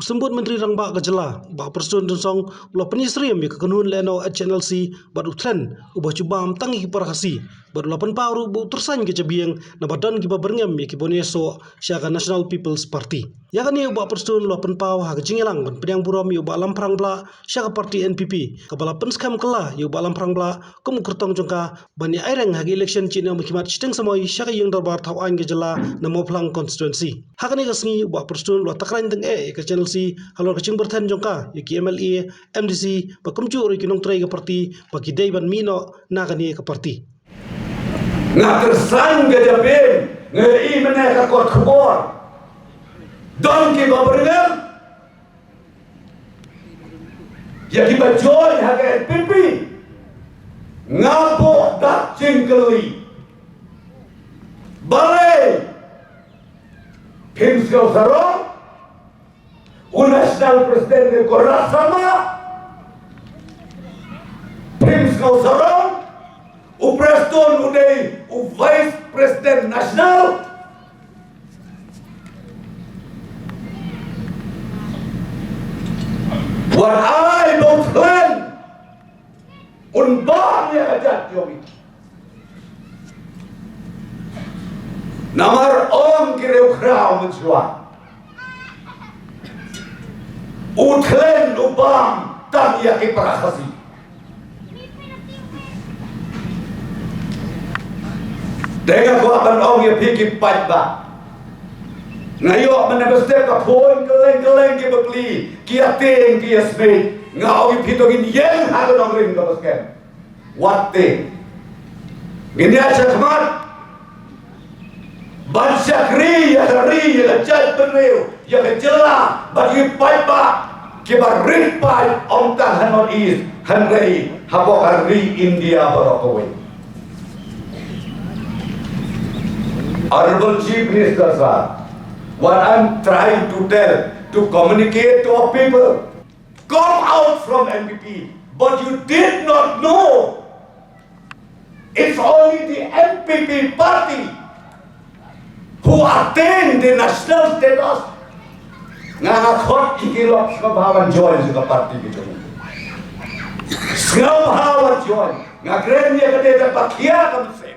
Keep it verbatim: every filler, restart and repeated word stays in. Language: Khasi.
Symbud Myntri Rangbah ka jylla, Bah Prestone Tynsong, u la pynïasyriem ïa ka kynhun lehnoh H N L C bad u thlen uba shu bam tang ïa ki para Khasi, bad u la pynpaw ruh ba u tyrsain ka jabieng naba don kiba byrngem ïa ki ban ïasoh sha ka National People's Party. Ïa kane u Bah Prestone u la pynpaw ha ka jingïalang ban pdiang burom ïa u Bah Lamphrang Blah sha ka party N P P, kaba la pynskhem kylla ïa u Bah Lamphrang Blah kum u kyrtong jong ka ban ïa aireng ha ka election shiteng shnong ba khmat shiteng samoi sha ka ïing dorbar thawaiñ ka jylla na Mawphlang constituency. Ha kane ka sngi u Bah Prestone u la takhraiñ tyngeh ïa ka H N L C halor ka jingpyrthen jong ka ïa ki M L A, M D C, bad kumjuh ruh ïa ki nongtrei ka party ba ki dei ban mih noh na kane ka party. Nga tyrsain ka jabieng, nga ïohi mynne ka kot khubor. Don kiba byrngem ïa kiba join ha ka N P P. Nga buh da jingkylli. Balei phim sngew sarong? U National President u Conrad Sangma, phim sngew sarong? U Prestone u dei u Vice President National. Wat ai ba u thlen un bam ïa ka jait jong ngi. Namar ong ki riewkhraw mynshuwa, u thlen u bam tang ïa ki para Khasi. Te nga kwah ban ong ïa phi ki paidbah. Nga ïoh mynne ba step ka phone kylleng kylleng ki bapli, ki ïa tieng, ki ïa smit. Nga ong ïa phi to ngin ïeng ha ka nongrim kaba skhem. Wat tieng. Ngin ïa shah khmat ban shakri ïa ka ri, ïa ka jaitbynriew, ïa ka jylla bad ïa ki paidbah kiba rit paid, ym tang ha North East hynrei hapoh ka ri India baroh kawei. Honorable Chief Minister sir, what I'm trying to tell, to communicate to our people, come out from N P P, but you did not know it's only the N P P party who attained the national status. Nga nga khot ïa ki lok sngewbha wan join sha ka party ki jong ngi. Sngewbha wan join. Nga kren ïa kane da pakhia ka message.